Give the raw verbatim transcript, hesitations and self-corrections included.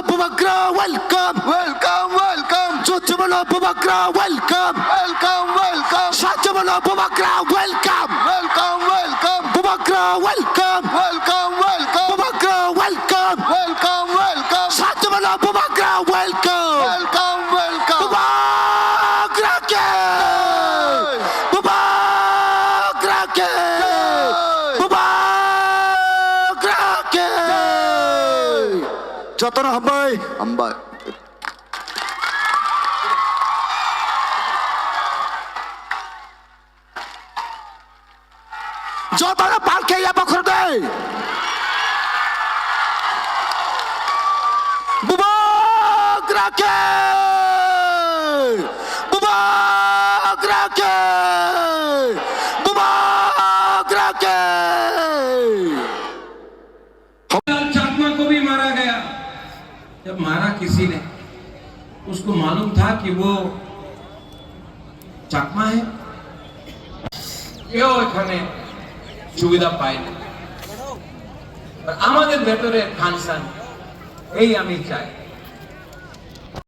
Bubagra welcome. Welcome, welcome. Jyotimalo Bubagra welcome. Welcome, welcome. Satyamalo Bubagra welcome. Welcome, welcome. Bubagra welcome. Welcome, welcome. Bubagra welcome. Welcome, welcome. Satyamalo Bubagra welcome. Welcome, welcome. Bubagra ke. Jai. Bubagra ke. Jai. Bubagra ke. Jai. Jotono hambai. Hambai. Jotono palke ya bokhorde. Bubagra ke. Bubagra ke. Bubagra ke. चकमा को भी मारा गया। जब मारा किसी ने, उसको मालूम था कि वो चकमा है। কেউ এখানে সুবিধা পায় না। আর আমাদের ভেতরে ফাংশন, এই আমি চাই।